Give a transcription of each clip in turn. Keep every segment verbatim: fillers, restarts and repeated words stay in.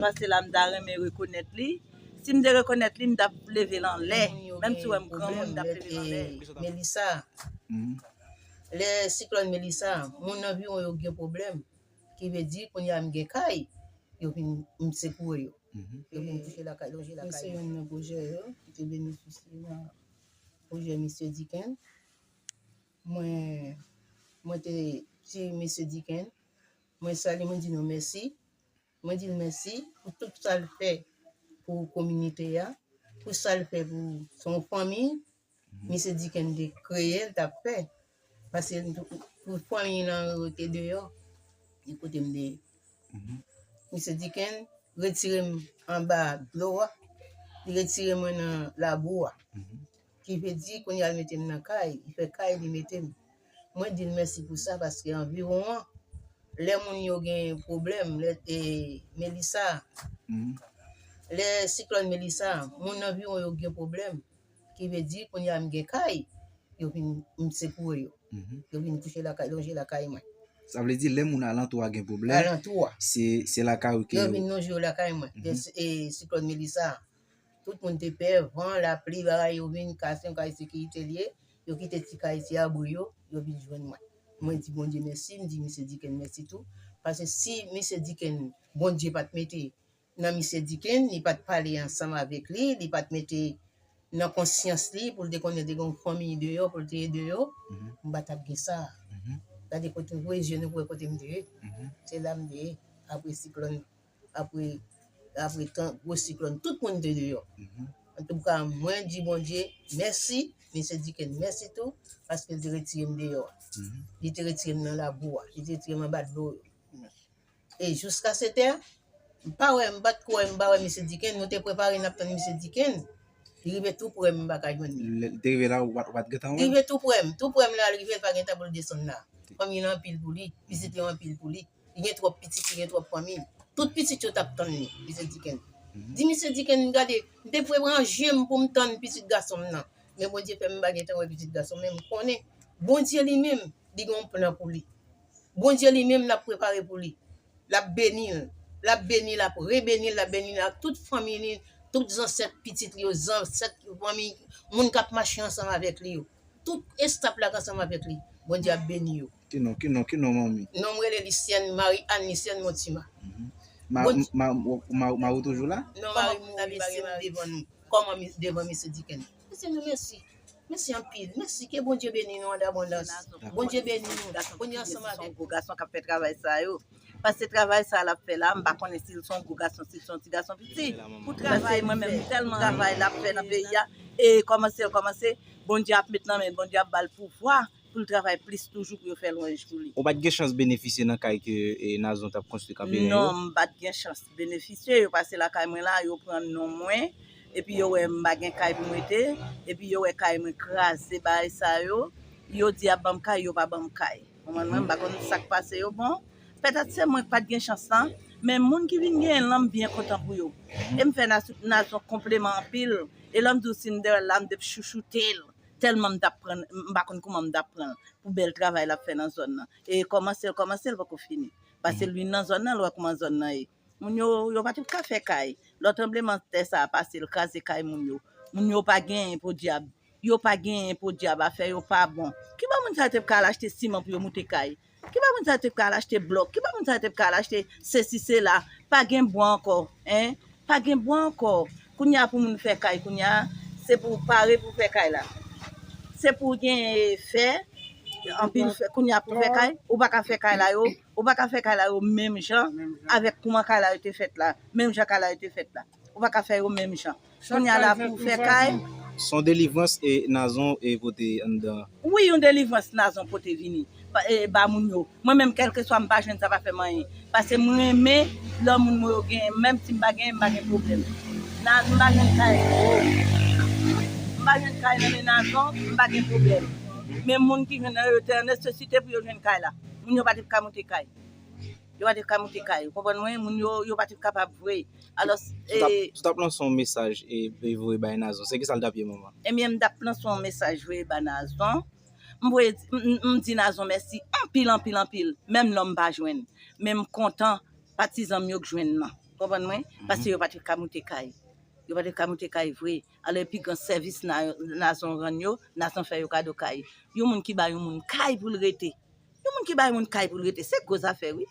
Pase la, m ta renmen rekonèt li. Si m te rekonèt li, m t ap leve l anlè. Menm si w wè m granmoun, m t ap leve l anlè. Melissa, lè siklòn Melissa, moun anviwon yo gen pwoblèm. Ki vle di, kounye a m gen kay, yo vin, m sekoure yo. Yo vin kouche lakay, lonje lakay. Se youn nan pwojè yo ki te benefisye nan pwojè Misye Diken. Mwen, mwen te di Misye Diken, mwen salye, mwen di nou mèsi. Mwen di l mèsi pou tout sa l fè pou kominote a, pou sa l fè pou son fanmi. Misye Diken te kreye l, t ap fè. Paske pou fanmi lan rete deyò, li kote m te ye. Misye Diken retire m anba dlo a, li retire mwen nan labou a. Ki vle di, kounye a l mete m nan kay, li fè kay, li mete m. Mwen di l mèsi pou sa, paske anviwon an, lè moun yo gen pwoblèm, lè, e, Melissa, lè siklòn Melissa, moun anviwon yo gen pwoblèm, ki vle di, kounye a m gen kay, yo vin, m sekoure yo. Yo vin kouche lakay, lonje lakay mwen. Sa vle di, lè moun alantou a gen pwoblèm, alantou a, se, se lakay ou ke yo vin lonje yo lakay mwen. Lè si-, e, siklòn Melissa, tout moun te pè, van, lapli, bagay, yo vin kase yon kay sekirite l ye, yo kite ti kay, ti abri yo, yo vin jwenn mwen. Mwen di Bondye mèsi, m di Misye Diken mèsi tou. Paske si Misye Diken, Bondye pa t mete nan Misye Diken, li pa t pale ansanm avèk li, li pa t mete nan konsyans li pou l te konnen te gen yon fanmi deyò, pou l te ede yo, m pa t ap gen sa. Gade kote m voye je nou pou wè kote m te ye. Se la m te ye, apre siklòn, apre, apre tan gwo siklòn, tout moun te deyò. Antouka, mwen di Bondye mèsi, Misye Diken mèsi tou, paske l te retire m deyò a. Li te retire m nan labou a, li te retire m anba dlo yo. E jiska sèt è, m pa wè, m pa t kwè, m pa wè Misye Diken, nou te prepare n ap tann Misye Diken. Li rive tou prè m, m pa ka jwenn li. Lè li te rive la, ou pa t, ou pa t gentan wè l? Li rive tou prè m, tou prè m la, li rive, l pa gentan pou l desann la. Fanmi l anpil pou li, pitit yo anpil pou li. Li gen twòp pitit, li gen twòp fanmi. Tout pitit yo t ap tann li, Misye Diken. Di Misye Diken, gade, m te prepare je m pou m tann pitit gason m nan. Men Bondye fè m pa gentan wè pitit gason m, men m konnen Bondye li menm, li gen yon plan pou li. Bondye li menm, l ap prepare pou li. L ap beni l. L ap beni l, l ap rebeni l, l ap beni l ak tout fanmi li, tout zansèt pitit li yo, zansèt fanmi, moun k ap mache ansanm avèk li yo. Tout estaf la k ansanm avèk li, Bondye ap beni yo. Ki non, ki non, ki non manmi? Non m rele Lisyèn, Marie Anne Lisyèn Montima. Ma, ma, ma, ma ou toujou la? Non, mari m mouri, si m devan nou. Kòman mi-, devan Misye Diken? Misye nou mèsi. Mèsi anpil. Mèsi. Ke Bondye beni nou an abondans. Bondye beni nou. Bondye ansanm avèk nou. Gwo gason k ap fè travay sa yo. Paske travay sa l ap fè la, m pa konnen si l se yon gwo gason, si l se yon ti gason piti. Pou travay mwen menm, tèlman travay l ap fè nan peyi a, e kòmanse l kòmanse, Bondye ap met nan men l, Bondye ap ba l pouvwa pou l travay plis toujou pou yo fè lwanj pou li. Ou pa t gen chans benefisye nan kay ke, e, Nazon t ap konstwi kanpe yo? Non, m pa t gen chans benefisye. Yo pase lakay mwen la, yo pran non mwen, epi yo wè m pa gen kay pou m rete, epi yo wè kay mwen kraze, bagay sa yo, yo di y ap ban m kay, yo pa ban m kay. Konprann mwen, m pa konn sa k pase yo. Bon, petèt se mwen k pa t gen chans lan, men moun ki vin genyen l lan, m byen kontan pou yo. E m fè Nas-, Nazon konpliman anpil. E lè m di w Cinderella, m t ap chouchoute l. Tèlman m t ap pran, m pa konn kòman m t ap pran l pou bèl travay l ap fè nan zòn nan. E kòmanse l, kòmanse l poko fini. Paske l vin nan zòn nan, l wè kòman zòn nan ye. Moun yo, yo pa t ka fè kay. Lò tranblemanntè sa a pase, l kraze kay moun yo. Moun yo pa genyen podyab. Yo pa genyen podyab, afè yo pa bon. Ki bò moun sa yo te ka al achte siman pou yo moute kay? Ki bò moun sa yo te ka al achte blòk? Ki bò moun sa yo te ka al achte sesi, sela? Pa gen bwa ankò, en? Pa gen bwa ankò. Kounye a pou moun fè kay, kounye a, se pou w pare pou fè kay la. Se pou w gen fè, anpil fè. Kounye a pou fè kay, ou pa ka fè kay la yo, ou pa ka fè kay la yo menm jan avèk kòman kay la yo te fèt la, menm jan kay la yo te fèt la. Ou pa ka fè yo menm jan. Kounye a la pou w fè kay. Se yon delivrans e Nazon e pote anndan. Wi, yon delivrans Nazon pote vini. Pa, e, ba moun yo. Mwen menm, kèlkeswa m pa jwenn sa pa fè m anyen. Paske m renmen lè moun mwen yo genyen, menm si m pa genyen, m pa gen pwoblèm. Na, m pa jwenn kay. M pa jwenn kay nan men Nazon, m pa gen pwoblèm. Men moun ki jwenn nan yo te an nesesite pou yo jwenn kay la. Moun yo pa te ka moute kay. Yo pa te ka moute kay. Ou konprann mwen? Moun yo, yo pa te kapab vre. Alò, si w t ap, e, si w t ap lanse yon mesaj e, e voye bay Nazon, se kisa l t ap ye manman? Ebyen, m t ap lanse yon mesaj voye ba Nazon. M voye, m, m, m di Nazon mèsi anpil, anpil, anpil. Menm lè m pa jwenn. Men m kontan patizan m yo k jwenn nan. Konprann mwen? Paske yo pa te ka moute kay. Yo pa te ka moute kay vre. Alò, pi gran sèvis na- Nazon rann yo, Nazon fè yo kado kay. Yon moun ki ba yon moun kay pou l rete. Yon moun ki ba yon moun kay pou l rete, se gwo zafè, wi.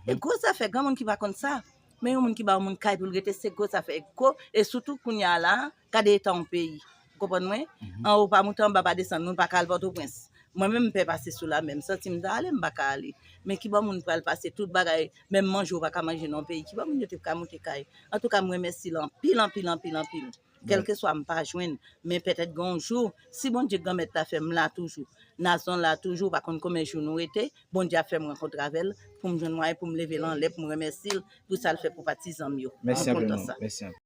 E gwo zafè, granmoun ki pa konn sa. Men yon moun ki ba yon moun kay pou l rete, se gwo zafè. Gwo, e sitou kounye a la, gade eta yon peyi. Konprann mwen? Anwo pa moute, anba pa desann, moun pa ka al Pòtoprens. Mwen menm, m pè pase sou lamè, m santi m ta ale, m pa ka ale. Men ki bò moun pral pase tout bagay, menm manje ou pa ka manje nan yon peyi. Ki bò moun yo te ka moute kay? Antouka, m remèsye l anpil, anpil, anpil, anpil. Kèlkeswa m pa jwenn, men petèt gen yon jou, si Bondye Granmèt la fè m la toujou, Nazon la toujou, pa konn konbyen jou nou rete, Bondye ap fè m rankontre avè l, pou m jwenn mwayen pou m leve l anlè, pou m remèsye l pou sa l fè pou patizan m yo. Mèsi anpil, non. Mèsi anpil.